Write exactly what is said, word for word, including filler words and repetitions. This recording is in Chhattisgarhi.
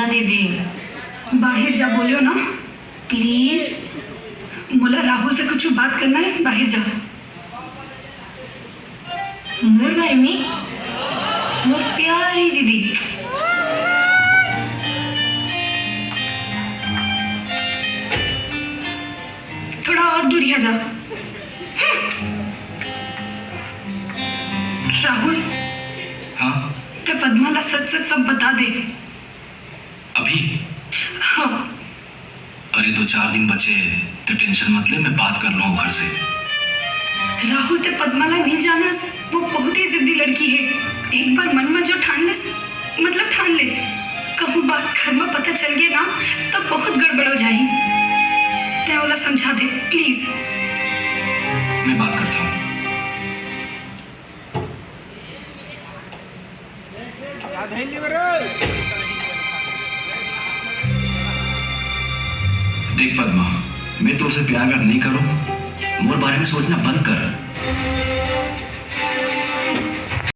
दीदी। बाहिर जा, बोलियो ना। प्लीज। मोला राहुल से कुछ बात करना है, बाहिर जा। मोर बारे में, मोर प्यारी दीदी। थोड़ा और दूरिया जा। राहुल, हाँ? ते पद्मा ला सच सच सब बता दे। अभी? हाँ। अरे, दो चार दिन बचे हे, ते टेंशन मत ले, मैं बात कर लूँ ओखर से। राहुल, ते पद्मा ला नहीं जानस, वो बहुत ही जिद्दी लड़की है। एक बार मन में जो ठान लेस, मतलब ठान लेस, कहूँ बात घर में पता चल गया ना, तो बहुत गड़बड़ हो जाही। ते ओला समझा दे, प्लीज। मैं बात करता हूँ। देख पद्मा, मैं तोर से प्यार व्यार नहीं करूँ, मोर बारे में सोचना बंद कर।